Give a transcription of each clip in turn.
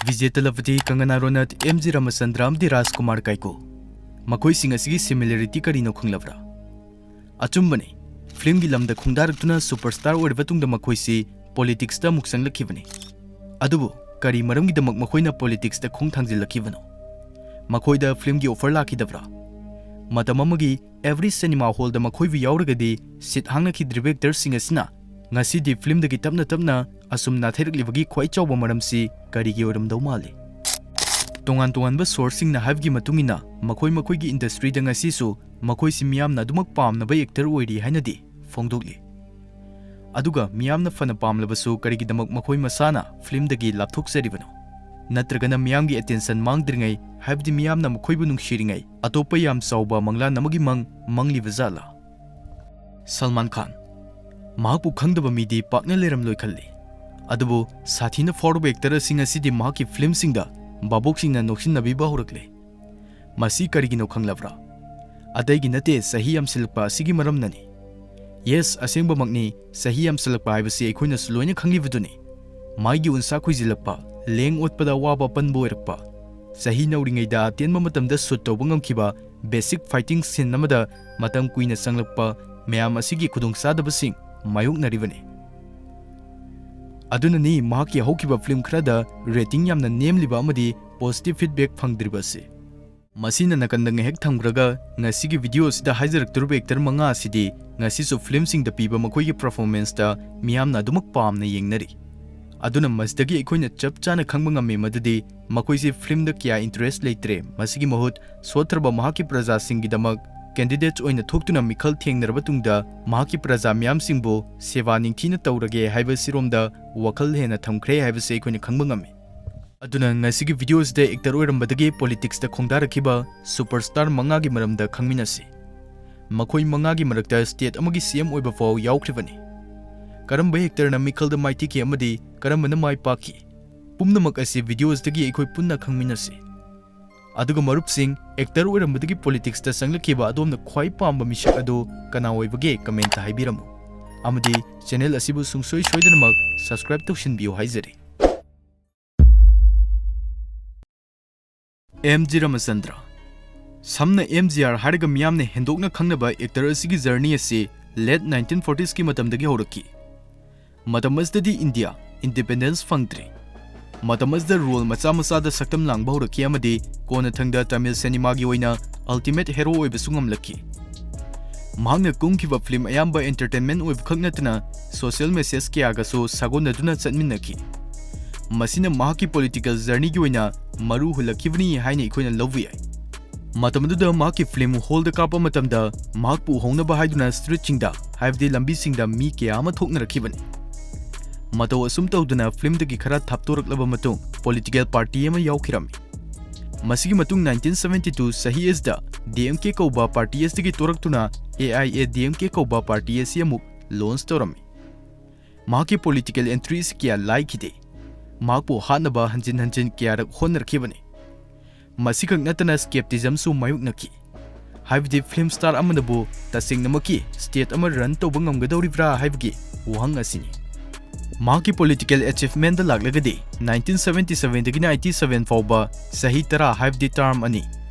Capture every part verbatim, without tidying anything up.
ꯚꯤꯖꯦ ꯇꯂꯄꯇꯤ, ꯀꯪꯒꯅꯥ ꯔꯣꯅꯥꯠ, M G ꯔꯥꯃꯆꯟꯗ꯭ꯔ ꯑꯃꯗꯤ ꯔꯥꯖꯀꯨꯃꯥꯔ ꯀꯥꯏꯀꯨ, ꯃꯈꯣꯏꯁꯤꯡ ꯑꯁꯤꯒꯤ similarity ꯀꯔꯤꯅꯣ ꯈꯪꯂꯕ꯭ꯔꯥ? ꯑꯆꯨꯝꯕꯅꯤ, ꯐꯤꯜꯝꯒꯤ ꯂꯝꯗ ꯈꯣꯡꯗꯥꯔꯛꯇꯨꯅ superstar ꯑꯣꯏꯔꯕ ꯇꯨꯡꯗ ꯃꯈꯣꯏꯁꯤ politicsꯇ ꯑꯃꯨꯛ ꯆꯪꯂꯛꯈꯤꯕꯅꯤ꯫ ꯑꯗꯨꯕꯨ ꯀꯔꯤ ꯃꯔꯝꯒꯤꯗꯃꯛ ꯃꯈꯣꯏꯅ politicsꯇ ꯈꯣꯡ ꯊꯥꯡꯖꯤꯜꯂꯛꯈꯤꯕꯅꯣ? ꯃꯈꯣꯏꯗ ꯐꯤꯜꯝꯒꯤ offer ꯂꯥꯛꯈꯤꯗꯕ꯭ꯔꯥ? ꯃꯇꯝ ꯑꯃꯒꯤ every cinema hallꯗ ꯃꯈꯣꯏꯕꯨ ꯌꯥꯎꯔꯒꯗꯤ seat ꯍꯥꯡꯅꯈꯤꯗ꯭ꯔꯤꯕ actorꯁꯤꯡ ꯑꯁꯤꯅ ꯉꯁꯤꯗꯤ ꯐꯤꯜꯝꯗꯒꯤ ꯇꯞꯅ ꯇꯞꯅ ꯑꯁꯨꯝ ꯅꯥꯊꯩꯔꯛꯂꯤꯕꯒꯤ ꯈ꯭ꯋꯥꯏ ꯆꯥꯎꯕ ꯃꯔꯝꯁꯤ ꯀꯔꯤꯒꯤ ꯑꯣꯏꯔꯝꯗꯧ ꯃꯥꯜꯂꯤ? ꯇꯣꯉꯥꯟ ꯇꯣꯉꯥꯟꯕ sourceꯁꯤꯡꯅ ꯍꯥꯏꯕꯒꯤ ꯃꯇꯨꯡ ꯏꯟꯅ, ꯃꯈꯣꯏ ꯃꯈꯣꯏꯒꯤ industryꯗ ꯉꯁꯤꯁꯨ ꯃꯈꯣꯏꯁꯤ ꯃꯤꯌꯥꯝꯅ ꯑꯗꯨꯃꯛ ꯄꯥꯝꯅꯕ actor ꯑꯣꯏꯔꯤ ꯍꯥꯏꯅꯗꯤ ꯐꯣꯡꯗꯣꯛꯂꯤ꯫ ꯑꯗꯨꯒ ꯃꯤꯌꯥꯝꯅ ꯐꯅ ꯄꯥꯝꯂꯕꯁꯨ ꯀꯔꯤꯒꯤꯗꯃꯛ ꯃꯈꯣꯏ ꯃꯁꯥꯅ ꯐꯤꯜꯝꯗꯒꯤ ꯂꯥꯞꯊꯣꯛꯆꯔꯤꯕꯅꯣ? ꯅꯠꯇ꯭ꯔꯒꯅ ꯃꯤꯌꯥꯝꯒꯤ attention ꯃꯥꯡꯗ꯭ꯔꯤꯉꯩ, ꯍꯥꯏꯕꯗꯤ ꯃꯤꯌꯥꯝꯅ ꯃꯈꯣꯏꯕꯨ ꯅꯨꯡꯁꯤꯔꯤꯉꯩ, ꯑꯇꯣꯞꯄ ꯌꯥꯝ ꯆꯥꯎꯕ ꯃꯪꯂꯥꯟ ꯑꯃꯒꯤ ꯃꯪ ꯃꯪꯂꯤꯕ ꯖꯥꯠꯂꯥ? ꯁꯜꯃꯥꯟ ꯈꯥꯟ꯫ ꯃꯍꯥꯛꯄꯨ ꯈꯪꯗꯕ ꯃꯤꯗꯤ ꯄꯥꯛꯅ ꯂꯩꯔꯝꯂꯣꯏ ꯈꯜꯂꯤ꯫ ꯑꯗꯨꯕꯨ ꯁꯥꯊꯤꯅ ꯐꯥꯎꯔꯕ actor ꯑꯁꯤ ꯉꯁꯤꯗꯤ ꯃꯍꯥꯛꯀꯤ ꯐꯤꯜꯝꯁꯤꯡꯗ ꯚꯥꯕꯣꯛꯁꯤꯡꯅ ꯅꯣꯛꯁꯤꯟꯅꯕꯤꯕ ꯍꯧꯔꯛꯂꯦ꯫ ꯃꯁꯤ ꯀꯔꯤꯒꯤꯅꯣ ꯈꯪꯂꯕ꯭ꯔꯥ? ꯑꯇꯩꯒꯤ ꯅꯠꯇꯦ, ꯆꯍꯤ ꯌꯥꯝꯁꯤꯜꯂꯛꯄ ꯑꯁꯤꯒꯤ ꯃꯔꯝꯅꯅꯤ꯫ Yes, ꯑꯁꯦꯡꯕꯃꯛꯅꯤ, ꯆꯍꯤ ꯌꯥꯝꯁꯤꯜꯂꯛꯄ ꯍꯥꯏꯕꯁꯤ ꯑꯩꯈꯣꯏꯅꯁꯨ ꯂꯣꯏꯅ ꯈꯪꯂꯤꯕꯗꯨꯅꯤ꯫ ꯃꯥꯏꯒꯤ ꯎꯟꯁꯥ ꯈꯣꯏꯖꯤꯜꯂꯛꯄ, ꯂꯦꯡ ꯑꯣꯠꯄꯗ ꯑꯋꯥꯕ ꯑꯄꯟꯕ ꯑꯣꯏꯔꯛꯄ, ꯆꯍꯤ ꯅꯧꯔꯤꯉꯩꯗ ꯑꯇꯦꯟꯕ ꯃꯇꯝꯗ shoot ꯇꯧꯕ ꯉꯝꯈꯤꯕ basic fighting scene ꯑꯃꯗ ꯃꯇꯝ ꯀꯨꯏꯅ ꯆꯪꯂꯛꯄ, ꯃꯌꯥꯝ ꯑꯁꯤꯒꯤ ꯈꯨꯗꯣꯡꯆꯥꯗꯕꯁꯤꯡ ꯃꯥꯌꯣꯛꯅꯔꯤꯕꯅꯤ꯫ ꯑꯗꯨꯅꯅꯤ ꯃꯍꯥꯛꯀꯤ ꯍꯧꯈꯤꯕ ꯐꯤꯜꯝ ꯈꯔꯗ rating ꯌꯥꯝꯅ ꯅꯦꯝꯂꯤꯕ ꯑꯃꯗꯤ positive feedback ꯐꯪꯗ꯭ꯔꯤꯕ ꯑꯁꯤ꯫ ꯃꯁꯤꯅ ꯅꯥꯀꯟꯗ ꯉꯥꯏꯍꯥꯛ ꯊꯝꯈ꯭ꯔꯒ, ꯉꯁꯤꯒꯤ video ꯑꯁꯤꯗ ꯍꯥꯏꯖꯔꯛꯇꯧꯔꯤꯕ actor ꯃꯉꯥ ꯑꯁꯤꯗꯤ ꯉꯁꯤꯁꯨ ꯐꯤꯜꯝꯁꯤꯡꯗ ꯄꯤꯕ ꯃꯈꯣꯏꯒꯤ performanceꯇ ꯃꯤꯌꯥꯝꯅ ꯑꯗꯨꯃꯛ ꯄꯥꯝꯅ ꯌꯦꯡꯅꯔꯤ꯫ ꯑꯗꯨꯅ ꯃꯁꯤꯗꯒꯤ ꯑꯩꯈꯣꯏꯅ ꯆꯞ ꯆꯥꯅ ꯈꯪꯕ ꯉꯝꯃꯤ ꯃꯗꯨꯗꯤ ꯃꯈꯣꯏꯁꯤ ꯐꯤꯜꯝꯗ ꯀꯌꯥ interest ꯂꯩꯇ꯭ꯔꯦ, ꯃꯁꯤꯒꯤ ꯃꯍꯨꯠ ꯁꯣꯠꯊꯔꯕ ꯃꯍꯥꯛꯀꯤ ꯄ꯭ꯔꯖꯥꯁꯤꯡꯒꯤꯗꯃꯛ candidate ꯑꯣꯏꯅ ꯊꯣꯛꯇꯨꯅ ꯃꯤꯈꯜ ꯊꯦꯡꯅꯔꯕ ꯇꯨꯡꯗ ꯃꯍꯥꯛꯀꯤ ꯄ꯭ꯔꯖꯥ ꯃꯤꯌꯥꯝꯁꯤꯡꯕꯨ ꯁꯦꯕꯥ ꯅꯤꯡꯊꯤꯅ ꯇꯧꯔꯒꯦ ꯍꯥꯏꯕꯁꯤꯔꯣꯝꯗ ꯋꯥꯈꯜ ꯍꯦꯟꯅ ꯊꯝꯈ꯭ꯔꯦ ꯍꯥꯏꯕꯁꯤ ꯑꯩꯈꯣꯏꯅ ꯈꯪꯕ ꯉꯝꯃꯤ꯫ ꯑꯗꯨꯅ ꯉꯁꯤꯒꯤ video ꯑꯁꯤꯗ actor ꯑꯣꯏꯔꯝꯕꯗꯒꯤ politicsꯇ ꯈꯣꯡꯗꯥꯔꯛꯈꯤꯕ superstar ꯃꯉꯥꯒꯤ ꯃꯔꯝꯗ ꯈꯪꯃꯤꯟꯅꯁꯤ꯫ ꯃꯈꯣꯏ ꯃꯉꯥꯒꯤ ꯃꯔꯛꯇ state ꯑꯃꯒꯤ C M ꯑꯣꯏꯕ ꯐꯥꯎ ꯌꯥꯎꯈ꯭ꯔꯤꯕꯅꯤ꯫ ꯀꯔꯝꯕ actorꯅ ꯃꯤꯈꯜꯗ ꯃꯥꯏꯊꯤꯈꯤ ꯑꯃꯗꯤ ꯀꯔꯝꯕꯅ ꯃꯥꯏ ꯄꯥꯛꯈꯤ? ꯄꯨꯝꯅꯃꯛ ꯑꯁꯤ video ꯑꯁꯤꯗꯒꯤ ꯑꯩꯈꯣꯏ ꯄꯨꯟꯅ ꯈꯪꯃꯤꯟꯅꯁꯤ꯫ ꯑꯗꯨꯒ ꯃꯔꯨꯞꯁꯤꯡ, actor ꯑꯣꯏꯔꯝꯕꯗꯒꯤ politicsꯇ ꯆꯪꯂꯛꯈꯤꯕ ꯑꯗꯣꯝꯅ ꯈ꯭ꯋꯥꯏ ꯄꯥꯝꯕ ꯃꯤꯁꯛ ꯑꯗꯨ ꯀꯅꯥ ꯑꯣꯏꯕꯒꯦ commentꯇ ꯍꯥꯏꯕꯤꯔꯝꯃꯨ꯫ ꯑꯃꯗꯤ channel ꯑꯁꯤꯕꯨ ꯁꯨꯡꯁꯣꯏ ꯁꯣꯏꯗꯅꯃꯛ subscribe ꯇꯧꯁꯤꯟꯕꯤꯌꯨ ꯍꯥꯏꯖꯔꯤ꯫ M G Ramchandra. ꯁꯝꯅ ꯑꯦꯝ ꯖꯤ ꯑꯥꯔ ꯍꯥꯏꯔꯒ ꯃꯤꯌꯥꯝꯅ ꯍꯦꯟꯗꯣꯛꯅ ꯈꯪꯅꯕ actor ꯑꯁꯤꯒꯤ journey ꯑꯁꯤ late nineteen fortiesꯀꯤ ꯃꯇꯝꯗꯒꯤ ꯍꯧꯔꯛꯈꯤ꯫ ꯃꯇꯝ ꯑꯁꯤꯗꯗꯤ ꯏꯟꯗꯤꯌꯥ independence ꯐꯪꯗ꯭ꯔꯤ꯫ ꯃꯇꯝ ꯑꯁꯤꯗ role ꯃꯆꯥ ꯃꯆꯥꯗ ꯁꯛꯇꯝ ꯂꯥꯡꯕ ꯍꯧꯔꯛꯈꯤ ꯑꯃꯗꯤ ꯀꯣꯟꯅꯊꯪꯗ ꯇꯥꯃꯤꯜ ꯁꯤꯅꯦꯃꯥꯒꯤ ꯑꯣꯏꯅ ultimate hero ꯑꯣꯏꯕꯁꯨ ꯉꯝꯂꯛꯈꯤ꯫ ꯃꯍꯥꯛꯅ ꯀꯨꯝꯈꯤꯕ film ꯑꯌꯥꯝꯕ entertainment ꯑꯣꯏꯕꯈꯛ ꯅꯠꯇꯅ social message ꯀꯌꯥꯒꯁꯨ ꯁꯥꯒꯣꯟꯅꯗꯨꯅ ꯆꯠꯃꯤꯟꯅꯈꯤ꯫ ꯃꯁꯤꯅ ꯃꯍꯥꯛꯀꯤ political journeyꯒꯤ ꯑꯣꯏꯅ ꯃꯔꯨ ꯍꯨꯜꯂꯛꯈꯤꯕꯅꯤ ꯍꯥꯏꯅ ꯑꯩꯈꯣꯏꯅ ꯂꯧꯕ ꯌꯥꯏ꯫ ꯃꯇꯝ ꯑꯗꯨꯗ ꯃꯍꯥꯛꯀꯤ film hallꯗ ꯀꯥꯞꯄ ꯃꯇꯝꯗ ꯃꯍꯥꯛꯄꯨ ꯎꯍꯧꯅꯕ ꯍꯥꯏꯗꯨꯅ streetꯁꯤꯡꯗ, ꯍꯥꯏꯕꯗꯤ ꯂꯝꯕꯤꯁꯤꯡꯗ ꯃꯤ ꯀꯌꯥ ꯑꯃ ꯊꯣꯛꯅꯔꯛꯈꯤꯕꯅꯤ꯫ ꯃꯇꯧ ꯑꯁꯨꯝ ꯇꯧꯗꯨꯅ filmꯗꯒꯤ ꯈꯔ ꯊꯥꯞꯇꯣꯔꯛꯂꯕ ꯃꯇꯨꯡ political party ꯑꯃ ꯌꯥꯎꯈꯤꯔꯝꯃꯤ꯫ ꯃꯁꯤꯒꯤ ꯃꯇꯨꯡ nineteen seventy two ꯆꯍꯤ ꯑꯁꯤꯗ D M K ꯀꯧꯕ party ꯑꯁꯤꯗꯒꯤ ꯇꯣꯔꯛꯇꯨꯅ A I A D M K ꯀꯧꯕ party ꯑꯁꯤ ꯑꯃꯨꯛ launch ꯇꯧꯔꯝꯃꯤ꯫ ꯃꯍꯥꯛꯀꯤ political entry ꯑꯁꯤ ꯀꯌꯥ ꯂꯥꯏꯈꯤꯗꯦ꯫ ꯃꯍꯥꯛꯄꯨ ꯍꯥꯠꯅꯕ ꯍꯟꯖꯤꯟ ꯍꯟꯖꯤꯟ ꯀꯌꯥꯔꯛ ꯍꯣꯠꯅꯔꯛꯈꯤꯕꯅꯤ꯫ ꯃꯁꯤꯈꯛ ꯅꯠꯇꯅ skepticismꯁꯨ ꯃꯥꯌꯣꯛꯅꯈꯤ, ꯍꯥꯏꯕꯗꯤ film star ꯑꯃꯅꯕꯨ ꯇꯁꯦꯡꯅꯃꯛꯀꯤ state ꯑꯃ run ꯇꯧꯕ ꯉꯝꯒꯗꯧꯔꯤꯕ꯭ꯔꯥ ꯍꯥꯏꯕꯒꯤ ꯋꯥꯍꯪ ꯑꯁꯤꯅꯤ꯫ ꯃꯍꯥꯛꯀꯤ political achievementꯗ ꯂꯥꯛꯂꯒꯗꯤ nineteen seventy sevenꯗꯒꯤꯅ eighty seven ꯐꯥꯎꯕ ꯆꯍꯤ ꯇꯔꯥ, ꯍꯥꯏꯕꯗꯤ term ꯑꯅꯤ,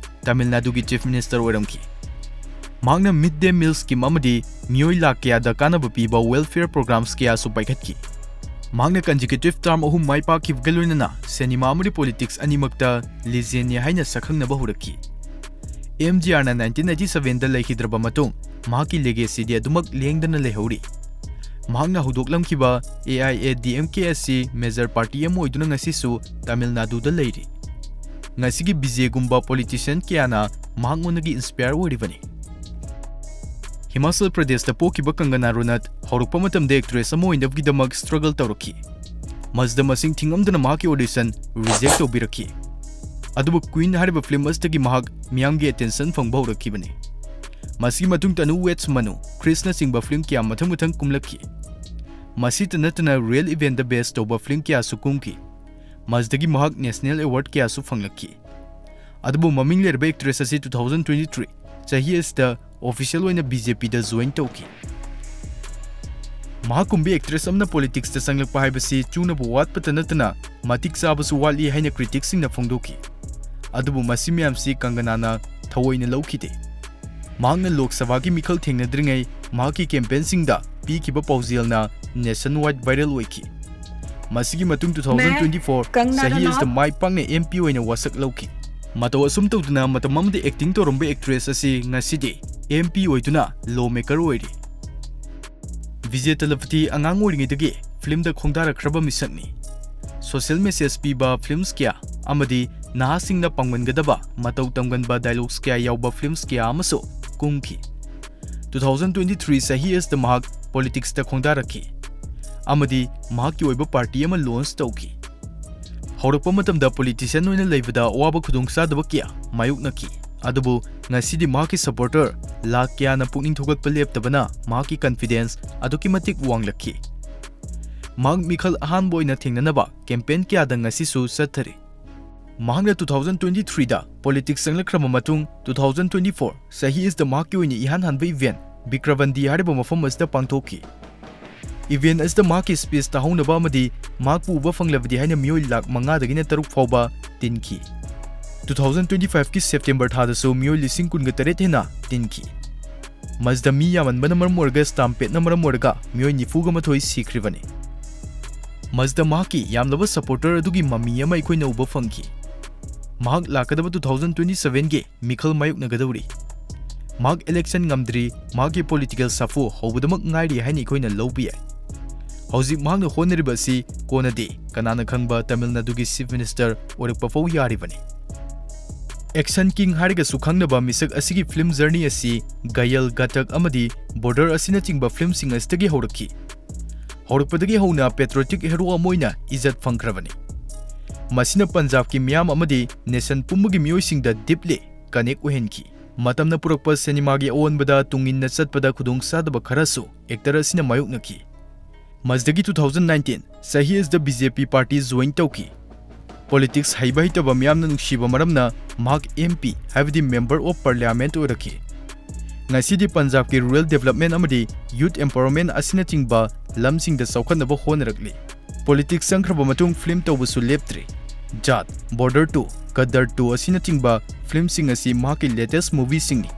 ꯇꯥꯃꯤꯜ ꯅꯥꯗꯨꯒꯤ chief minister ꯑꯣꯏꯔꯝꯈꯤ꯫ ꯃꯍꯥꯛꯅ mid day meal scheme ꯑꯃꯗꯤ ꯃꯤꯑꯣꯏ ꯂꯥꯈ ꯀꯌꯥꯗ ꯀꯥꯟꯅꯕ ꯄꯤꯕ welfare programs ꯀꯌꯥꯁꯨ ꯄꯥꯏꯈꯠꯈꯤ꯫ ꯃꯍꯥꯛꯅ consecutive term ꯑꯍꯨꯝ ꯃꯥꯏ ꯄꯥꯛꯈꯤꯕꯒ ꯂꯣꯏꯅꯅ ꯁꯤꯅꯦꯃꯥ ꯑꯃꯗꯤ politics ꯑꯅꯤꯃꯛꯇ legendꯅꯤ ꯍꯥꯏꯅ ꯁꯛꯈꯪꯅꯕ ꯍꯧꯔꯛꯈꯤ꯫ M G Rꯅ nineteen eighty sevenꯗ ꯂꯩꯈꯤꯗ꯭ꯔꯕ ꯃꯇꯨꯡ ꯃꯍꯥꯛꯀꯤ legacyꯗꯤ ꯑꯗꯨꯃꯛ ꯂꯦꯡꯗꯅ ꯂꯩꯍꯧꯔꯤ꯫ ꯃꯍꯥꯛꯅ ꯍꯧꯗꯣꯛꯂꯝꯈꯤꯕ A I A D M K ꯑꯁꯤ major party ꯑꯃ ꯑꯣꯏꯗꯨꯅ ꯉꯁꯤꯁꯨ ꯇꯥꯃꯤꯜ ꯅꯥꯗꯨꯗ ꯂꯩꯔꯤ꯫ ꯉꯁꯤꯒꯤ ꯕꯤꯖꯦꯒꯨꯝꯕ politician ꯀꯌꯥꯅ ꯃꯍꯥꯛꯉꯣꯟꯗꯒꯤ inspire ꯑꯣꯏꯔꯤꯕꯅꯤ꯫ ꯍꯤꯃꯥꯆꯜ ꯄ꯭ꯔꯗꯦꯁꯇ ꯄꯣꯛꯈꯤꯕ ꯀꯪꯒꯅꯥ ꯔꯣꯅꯥꯠ ꯍꯧꯔꯛꯄ ꯃꯇꯝꯗ actress ꯑꯃ ꯑꯣꯏꯅꯕꯒꯤꯗꯃꯛ struggle ꯇꯧꯔꯛꯈꯤ꯫ ꯃꯁꯤꯗ ꯃꯁꯤꯡ ꯊꯤꯉꯝꯗꯅ ꯃꯍꯥꯛꯀꯤ audition reject ꯇꯧꯕꯤꯔꯛꯈꯤ꯫ ꯑꯗꯨꯕꯨ Queen ꯍꯥꯏꯔꯤꯕ film ꯑꯁꯤꯗꯒꯤ ꯃꯍꯥꯛ ꯃꯤꯌꯥꯝꯒꯤ attention ꯐꯪꯕ ꯍꯧꯔꯛꯈꯤꯕꯅꯤ꯫ ꯃꯁꯤꯒꯤ ꯃꯇꯨꯡꯗ Anu Weds Manu, Krish ꯅꯆꯤꯡꯕ film ꯀꯌꯥ ꯃꯊꯪ ꯃꯊꯪ ꯀꯨꯝꯂꯛꯈꯤ꯫ ꯃꯁꯤꯇ ꯅꯠꯇꯅ real eventꯗ base ꯇꯧꯕ film ꯀꯌꯥꯁꯨ ꯀꯨꯝꯈꯤ꯫ ꯃꯁꯤꯗꯒꯤ ꯃꯍꯥꯛ national award ꯀꯌꯥꯁꯨ ꯐꯪꯂꯛꯈꯤ꯫ ꯑꯗꯨꯕꯨ ꯃꯃꯤꯡ ꯂꯩꯔꯕ actress ꯑꯁꯤ two thousand twenty three ꯆꯍꯤ ꯑꯁꯤꯗ official ꯑꯣꯏꯅ BJPꯗ join ꯇꯧꯈꯤ꯫ ꯃꯍꯥꯛꯀꯨꯝꯕꯤ actress ꯑꯃꯅ politicsꯇ ꯆꯪꯂꯛꯄ ꯍꯥꯏꯕꯁꯤ ꯆꯨꯅꯕ ꯋꯥꯠꯄꯇ ꯅꯠꯇꯅ ꯃꯇꯤꯛ ꯆꯥꯕꯁꯨ ꯋꯥꯠꯂꯤ ꯍꯥꯏꯅ criticsꯁꯤꯡꯅ ꯐꯣꯡꯗꯣꯛꯈꯤ꯫ ꯑꯗꯨꯕꯨ ꯃꯁꯤ ꯃꯌꯥꯝꯁꯤ ꯀꯪꯒꯅꯥꯅ ꯊꯑꯣꯏꯅ ꯂꯧꯈꯤꯗꯦ꯫ ꯃꯍꯥꯛꯅ ꯂꯣꯛ ꯁꯚꯥꯒꯤ ꯃꯤꯈꯜ ꯊꯦꯡꯅꯗ꯭ꯔꯤꯉꯩ ꯃꯍꯥꯛꯀꯤ ꯀꯦꯝꯄꯦꯟꯁꯤꯡꯗ ꯄꯤꯈꯤꯕ ꯄꯥꯎꯖꯦꯜꯅ nationwide viral ꯑꯣꯏꯈꯤ꯫ ꯃꯁꯤꯒꯤ ꯃꯇꯨꯡ two thousand twenty-four ꯆꯍꯤ ꯑꯁꯤꯗ ꯃꯥꯏ ꯄꯥꯛꯅ M P ꯑꯣꯏꯅ ꯋꯥꯁꯛ ꯂꯧꯈꯤ꯫ ꯃꯇꯧ ꯑꯁꯨꯝ ꯇꯧꯗꯨꯅ ꯃꯇꯝ ꯑꯃꯗ acting ꯇꯧꯔꯝꯕ actress ꯑꯁꯤ ꯉꯁꯤꯗꯤ M P ꯑꯣꯏꯗꯨꯅ law maker ꯑꯣꯏꯔꯤ꯫ ꯕꯤꯖꯦ ꯇꯂꯄꯊꯤ ꯑꯉꯥꯡ ꯑꯣꯏꯔꯤꯉꯩꯗꯒꯤ ꯐꯤꯂꯝꯗ ꯈꯣꯡꯗꯥꯔꯛꯈ꯭ꯔꯕ ꯃꯤꯁꯛꯅꯤ꯫ Social message ꯄꯤꯕ ꯐꯤꯂꯝꯁ ꯀꯌꯥ ꯑꯃꯗꯤ ꯅꯍꯥꯁꯤꯡꯅ ꯄꯥꯝꯒꯟꯒꯗꯕ ꯃꯇꯧ ꯇꯝꯒꯟꯕ dialogues ꯀꯌꯥ ꯌꯥꯎꯕ ꯐꯤꯂꯝꯁ ꯀꯌꯥ ꯑꯃꯁꯨ ꯀꯨꯝꯈꯤ꯫ Two thousand twenty-three ꯆꯍꯤ ꯑꯁꯤꯗ ꯃꯍꯥꯛ politicsꯇ ꯈꯣꯡꯗꯥꯔꯛꯈꯤ ꯑꯃꯗꯤ ꯃꯍꯥꯛꯀꯤ ꯑꯣꯏꯕ party ꯑꯃ launch ꯇꯧꯈꯤ꯫ ꯍꯧꯔꯛꯄ ꯃꯇꯝꯗ politician ꯑꯣꯏꯅ ꯂꯩꯕꯗ ꯑꯋꯥꯕ ꯈꯨꯗꯣꯡꯆꯥꯗꯕ ꯀꯌꯥ ꯃꯥꯌꯣꯛꯅꯈꯤ, ꯑꯗꯨꯕꯨ ꯉꯁꯤꯗꯤ ꯃꯍꯥꯛꯀꯤ supporter ꯂꯥꯈ ꯀꯌꯥꯅ ꯄꯨꯛꯅꯤꯡ ꯊꯧꯒꯠꯄ ꯂꯦꯞꯇꯕꯅ ꯃꯍꯥꯛꯀꯤ confidence ꯑꯗꯨꯛꯀꯤ ꯃꯇꯤꯛ ꯋꯥꯡꯂꯛꯈꯤ꯫ ꯃꯍꯥꯛ ꯃꯤꯈꯜ ꯑꯍꯥꯟꯕ ꯑꯣꯏꯅ ꯊꯦꯡꯅꯅꯕ campaign ꯀꯌꯥꯗ ꯉꯁꯤꯁꯨ ꯆꯠꯊꯔꯤ꯫ ꯃꯍꯥꯛꯅ two thousand twenty-threeꯗ politics ꯆꯪꯂꯛꯈ꯭ꯔꯕ ꯃꯇꯨꯡ, two thousand twenty-four ꯆꯍꯤ ꯑꯁꯤꯗ ꯃꯍꯥꯛꯀꯤ ꯑꯣꯏꯅ ꯏꯍꯥꯟ ꯍꯥꯟꯕ event ꯕꯤꯀ꯭ꯔꯕꯟꯗꯤ ꯍꯥꯏꯔꯤꯕ ꯃꯐꯝ ꯑꯁꯤꯗ ꯄꯥꯡꯊꯣꯛꯈꯤ꯫ Event ꯑꯁꯤꯗ ꯃꯍꯥꯛꯀꯤ speech ꯇꯥꯍꯧꯅꯕ ꯑꯃꯗꯤ ꯃꯍꯥꯛꯄꯨ ꯎꯕ ꯐꯪꯂꯕꯗꯤ ꯍꯥꯏꯅ ꯃꯤꯑꯣꯏ ꯂꯥꯈ ꯃꯉꯥꯗꯒꯤꯅ ꯇꯔꯨꯛ ꯐꯥꯎꯕ ꯇꯤꯟꯈꯤ꯫ Two thousand twenty-fiveꯀꯤ September ꯊꯥꯗꯁꯨ ꯃꯤꯑꯣꯏ ꯂꯤꯁꯤꯡ ꯀꯨꯟꯒ ꯇꯔꯦꯠ ꯍꯦꯟꯅ ꯇꯤꯟꯈꯤ꯫ ꯃꯁꯤꯗ ꯃꯤ ꯌꯥꯝꯃꯟꯕꯅ ꯃꯔꯝ ꯑꯣꯏꯔꯒ stampede ꯅ ꯃꯔꯝ ꯑꯣꯏꯔꯒ ꯃꯤꯑꯣꯏ ꯅꯤꯐꯨꯒ ꯃꯥꯊꯣꯏ ꯁꯤꯈ꯭ꯔꯤꯕꯅꯤ꯫ ꯃꯁꯤꯗ ꯃꯍꯥꯛꯀꯤ ꯌꯥꯝꯂꯕ supporter ꯑꯗꯨꯒꯤ ꯃꯃꯤ ꯑꯃ ꯑꯩꯈꯣꯏꯅ ꯎꯕ ꯐꯪꯈꯤ꯫ ꯃꯍꯥꯛ ꯂꯥꯛꯀꯗꯕ two thousand twenty-sevenꯒꯤ ꯃꯤꯈꯜ ꯃꯥꯌꯣꯛꯅꯒꯗꯧꯔꯤ꯫ ꯃꯍꯥꯛ election ꯉꯝꯗ꯭ꯔꯤ, ꯃꯍꯥꯛꯀꯤ political ꯁꯥꯐꯨ ꯍꯧꯕꯗꯃꯛ ꯉꯥꯏꯔꯤ ꯍꯥꯏꯅ ꯑꯩꯈꯣꯏꯅ ꯂꯧꯕ ꯌꯥꯏ꯫ ꯍꯧꯖꯤꯛ ꯃꯍꯥꯛꯅ ꯍꯣꯠꯅꯔꯤꯕ ꯑꯁꯤ ꯀꯣꯟꯅꯗꯤ ꯀꯅꯥꯅ ꯈꯪꯕ ꯇꯥꯃꯤꯜ ꯅꯥꯗꯨꯒꯤ Chief Minister ꯑꯣꯏꯔꯛꯄ ꯐꯥꯎ ꯌꯥꯔꯤꯕꯅꯤ꯫ Action King ꯍꯥꯏꯔꯒꯁꯨ ꯈꯪꯅꯕ ꯃꯤꯁꯛ ꯑꯁꯤꯒꯤ film journey ꯑꯁꯤ ꯘꯥꯌꯜ, ꯘꯥꯇꯛ ꯑꯃꯗꯤ Border ꯑꯁꯤꯅꯆꯤꯡꯕ filmꯁꯤꯡ ꯑꯁꯤꯗꯒꯤ ꯍꯧꯔꯛꯈꯤ꯫ ꯍꯧꯔꯛꯄꯗꯒꯤ ꯍꯧꯅ patriotic hero ꯑꯃ ꯑꯣꯏꯅ ꯏꯖꯠ ꯐꯪꯈ꯭ꯔꯕꯅꯤ꯫ ꯃꯁꯤꯅ ꯄꯟꯖꯥꯕꯀꯤ ꯃꯤꯌꯥꯝ ꯑꯃꯗꯤ nation ꯄꯨꯝꯕꯒꯤ ꯃꯤꯑꯣꯏꯁꯤꯡꯗ deeply connect ꯑꯣꯏꯍꯟꯈꯤ꯫ ꯃꯇꯝꯅ ꯄꯨꯔꯛꯄ ꯁꯤꯅꯦꯃꯥꯒꯤ ꯑꯑꯣꯟꯕꯗ ꯇꯨꯡ ꯏꯟꯅ ꯆꯠꯄꯗ ꯈꯨꯗꯣꯡꯆꯥꯗꯕ ꯈꯔꯁꯨ actor ꯑꯁꯤꯅ ꯃꯥꯌꯣꯛꯅꯈꯤ꯫ ꯃꯁꯤꯗꯒꯤ two thousand nineteen ꯆꯍꯤ ꯑꯁꯤꯗ B J P party join ꯇꯧꯈꯤ꯫ Politics ꯍꯩꯕ ꯍꯩꯇꯕ ꯃꯤꯌꯥꯝꯅ ꯅꯨꯡꯁꯤꯕ ꯃꯔꯝꯅ ꯃꯍꯥꯛ M P ꯍꯥꯏꯕꯗꯤ Member of Parliament ꯑꯣꯏꯔꯛꯈꯤ꯫ ꯉꯁꯤꯗꯤ ꯄꯟꯖꯥꯕꯀꯤ rural development ꯑꯃꯗꯤ youth empowerment ꯑꯁꯤꯅꯆꯤꯡꯕ ꯂꯝꯁꯤꯡꯗ ꯆꯥꯎꯈꯠꯅꯕ ꯍꯣꯠꯅꯔꯛꯂꯤ꯫ Politics ꯆꯪꯈ꯭ꯔꯕ ꯃꯇꯨꯡ film ꯇꯧꯕꯁꯨ ꯂꯦꯞꯇ꯭ꯔꯤ꯫ Jat, Border two, ꯒꯗꯔ ꯇꯨ ꯑꯁꯤꯅꯆꯤꯡꯕ ꯐꯤꯂꯝꯁꯤꯡ ꯑꯁꯤ ꯃꯍꯥꯛꯀꯤ latest movieꯁꯤꯡꯅꯤ꯫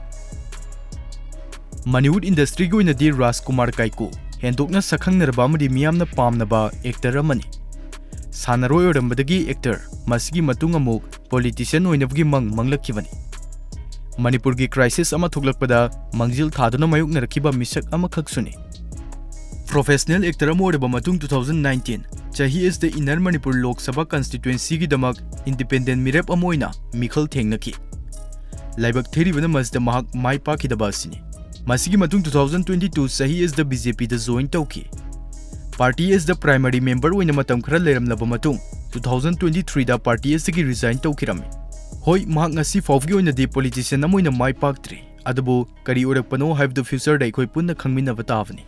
ꯃꯅꯤꯋꯨꯗ industryꯒꯤ ꯑꯣꯏꯅꯗꯤ ꯔꯥꯖꯀꯨꯃꯥꯔ ꯀꯥꯏꯀꯨ ꯍꯦꯟꯗꯣꯛꯅ ꯁꯛꯈꯪꯅꯔꯕ ꯑꯃꯗꯤ ꯃꯤꯌꯥꯝꯅ ꯄꯥꯝꯅꯕ actor ꯑꯃꯅꯤ꯫ ꯁꯥꯟꯅꯔꯣꯏ ꯑꯣꯏꯔꯝꯕꯗꯒꯤ actor, ꯃꯁꯤꯒꯤ ꯃꯇꯨꯡ ꯑꯃꯨꯛ politician ꯑꯣꯏꯅꯕꯒꯤ ꯃꯪ ꯃꯪꯂꯛꯈꯤꯕꯅꯤ꯫ ꯃꯅꯤꯄꯨꯔꯒꯤ crisis ꯑꯃ ꯊꯣꯛꯂꯛꯄꯗ ꯃꯥꯡꯖꯤꯜ ꯊꯥꯗꯨꯅ ꯃꯥꯌꯣꯛꯅꯔꯛꯈꯤꯕ ꯃꯤꯁꯛ ꯑꯃꯈꯛꯁꯨꯅꯤ꯫ Professional actor ꯑꯃ ꯑꯣꯏꯔꯕ ꯃꯇꯨꯡ two thousand nineteen ꯆꯍꯤ ꯑꯁꯤꯗ Inner Manipur Lok Sabha constituencyꯒꯤꯗꯃꯛ independent ꯃꯤꯔꯦꯞ ꯑꯃ ꯑꯣꯏꯅ ꯃꯤꯈꯜ ꯊꯦꯡꯅꯈꯤ꯫ ꯂꯥꯏꯕꯛ ꯊꯤꯔꯤꯕꯅ ꯃꯁꯤꯗ ꯃꯍꯥꯛ ꯃꯥꯏ ꯄꯥꯛꯈꯤꯗꯕ ꯑꯁꯤꯅꯤ꯫ ꯃꯁꯤꯒꯤ ꯃꯇꯨꯡ two thousand twenty two ꯆꯍꯤ ꯑꯁꯤꯗ BJPꯗ join ꯇꯧꯈꯤ꯫ Party ꯑꯁꯤꯗ primary member ꯑꯣꯏꯅ ꯃꯇꯝ ꯈꯔ ꯂꯩꯔꯝꯂꯕ ꯃꯇꯨꯡ two thousand twenty threeꯗ party ꯑꯁꯤꯗꯒꯤ resign ꯇꯧꯈꯤꯔꯝꯃꯤ꯫ ꯍꯣꯏ, ꯃꯍꯥꯛ ꯉꯁꯤ ꯐꯥꯎꯕꯒꯤ ꯑꯣꯏꯅꯗꯤ politician ꯑꯃ ꯑꯣꯏꯅ ꯃꯥꯏ ꯄꯥꯛꯇ꯭ꯔꯤ, ꯑꯗꯨꯕꯨ ꯀꯔꯤ ꯑꯣꯏꯔꯛꯄꯅꯣ ꯍꯥꯏꯕꯗꯨ futureꯗ ꯑꯩꯈꯣꯏ ꯄꯨꯟꯅ ꯈꯪꯃꯤꯟꯅꯕ ꯇꯥꯕꯅꯤ꯫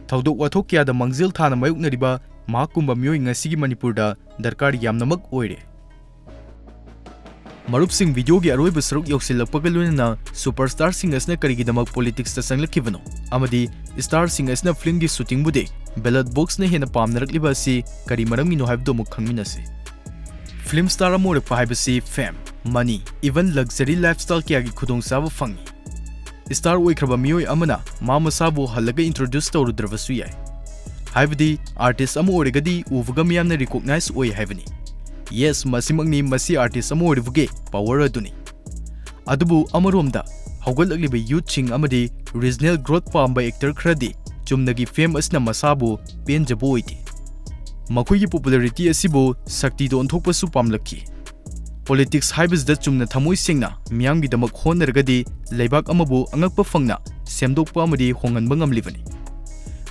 ꯊꯧꯗꯣꯛ ꯋꯥꯊꯣꯛ ꯀꯌꯥꯗ ꯃꯥꯡꯖꯤꯜ ꯊꯥꯅ ꯃꯥꯌꯣꯛꯅꯔꯤꯕ ꯃꯍꯥꯛꯀꯨꯝꯕ ꯃꯤꯑꯣꯏ ꯉꯁꯤꯒꯤ ꯃꯅꯤꯄꯨꯔꯗ ꯗꯔꯀꯥꯔ ꯌꯥꯝꯅꯃꯛ ꯑꯣꯏꯔꯦ꯫ ꯃꯔꯨꯞꯁꯤꯡ, videoꯒꯤ ꯑꯔꯣꯏꯕ ꯁꯔꯨꯛ ꯌꯧꯁꯤꯜꯂꯛꯄꯒ ꯂꯣꯏꯅꯅ superstarꯁꯤꯡ ꯑꯁꯤꯅ ꯀꯔꯤꯒꯤꯗꯃꯛ politicsꯇ ꯆꯪꯂꯛꯈꯤꯕꯅꯣ ꯑꯃꯗꯤ starꯁꯤꯡ ꯑꯁꯤꯅ filmꯒꯤ shootingꯕꯨꯗꯤ ballot boxꯅ ꯍꯦꯟꯅ ꯄꯥꯝꯅꯔꯛꯂꯤꯕ ꯑꯁꯤ ꯀꯔꯤ ꯃꯔꯝꯒꯤꯅꯣ ꯍꯥꯏꯕꯗꯨ ꯑꯃꯨꯛ ꯈꯪꯃꯤꯟꯅꯁꯤ꯫ Film star ꯑꯃ ꯑꯣꯏꯔꯛꯄ ꯍꯥꯏꯕꯁꯤ fame, money, even luxury lifestyle ꯀꯌꯥꯒꯤ ꯈꯨꯗꯣꯡꯆꯥꯕ ꯐꯪꯏ꯫ Star ꯑꯣꯏꯈ꯭ꯔꯕ ꯃꯤꯑꯣꯏ ꯑꯃꯅ ꯃꯥ ꯃꯁꯥꯕꯨ ꯍꯜꯂꯒ introduce ꯇꯧꯔꯨꯗ꯭ꯔꯕꯁꯨ ꯌꯥꯏ꯫ ꯍꯥꯏꯕꯗꯤ artist ꯑꯃ ꯑꯣꯏꯔꯒꯗꯤ ꯎꯕꯒ ꯃꯤꯌꯥꯝꯅ recognize ꯑꯣꯏ ꯍꯥꯏꯕꯅꯤ꯫ Yes, ꯃꯁꯤꯃꯛꯅꯤ, ꯃꯁꯤ artist ꯑꯃ ꯑꯣꯏꯔꯤꯕꯒꯤ power ꯑꯗꯨꯅꯤ꯫ ꯑꯗꯨꯕꯨ ꯑꯃꯔꯣꯝꯗ, ꯍꯧꯒꯠꯂꯛꯂꯤꯕ youthꯁꯤꯡ ꯑꯃꯗꯤ regional growth ꯄꯥꯝꯕ actor ꯈꯔꯗꯤ ꯆꯨꯝꯅꯒꯤ fame ꯑꯁꯤꯅ ꯃꯁꯥꯕꯨ ꯄꯦꯟꯖꯕ ꯑꯣꯏꯗꯦ꯫ ꯃꯈꯣꯏꯒꯤ popularity ꯑꯁꯤꯕꯨ ꯁꯛꯇꯤꯗ ꯑꯣꯟꯊꯣꯛꯄꯁꯨ ꯄꯥꯝꯂꯛꯈꯤ꯫ Politics ꯍꯥꯏꯕꯁꯤꯗ ꯆꯨꯝꯅ ꯊꯃꯣꯏ ꯁꯦꯡꯅ ꯃꯤꯌꯥꯝꯒꯤꯗꯃꯛ ꯍꯣꯠꯅꯔꯒꯗꯤ ꯂꯩꯕꯥꯛ ꯑꯃꯕꯨ ꯑꯉꯛꯄ ꯐꯪꯅ ꯁꯦꯝꯗꯣꯛꯄ ꯑꯃꯗꯤ ꯍꯣꯡꯍꯟꯕ ꯉꯝꯂꯤꯕꯅꯤ꯫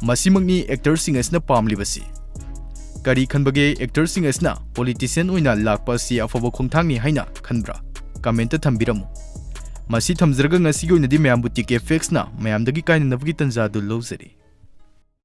ꯃꯁꯤꯃꯛꯅꯤ actorꯁꯤꯡ ꯑꯁꯤꯅ ꯄꯥꯝꯂꯤꯕꯁꯤ꯫ ꯀꯔꯤ ꯈꯟꯕꯒꯦ, actorꯁꯤꯡ ꯑꯁꯤꯅ politician ꯑꯣꯏꯅ ꯂꯥꯛꯄ ꯑꯁꯤ ꯑꯐꯕ ꯈꯣꯡꯊꯥꯡꯅꯤ ꯍꯥꯏꯅ ꯈꯟꯕ꯭ꯔꯥ? Commentꯇ ꯊꯝꯕꯤꯔꯝꯃꯨ꯫ ꯃꯁꯤ ꯊꯝꯖꯔꯒ ꯉꯁꯤꯒꯤ ꯑꯣꯏꯅꯗꯤ ꯃꯌꯥꯝꯕꯨ TK Factsꯅ ꯃꯌꯥꯝꯗꯒꯤ ꯀꯥꯏꯅꯅꯕꯒꯤ ꯇꯟꯖꯥ ꯑꯗꯨ ꯂꯧꯖꯔꯤ꯫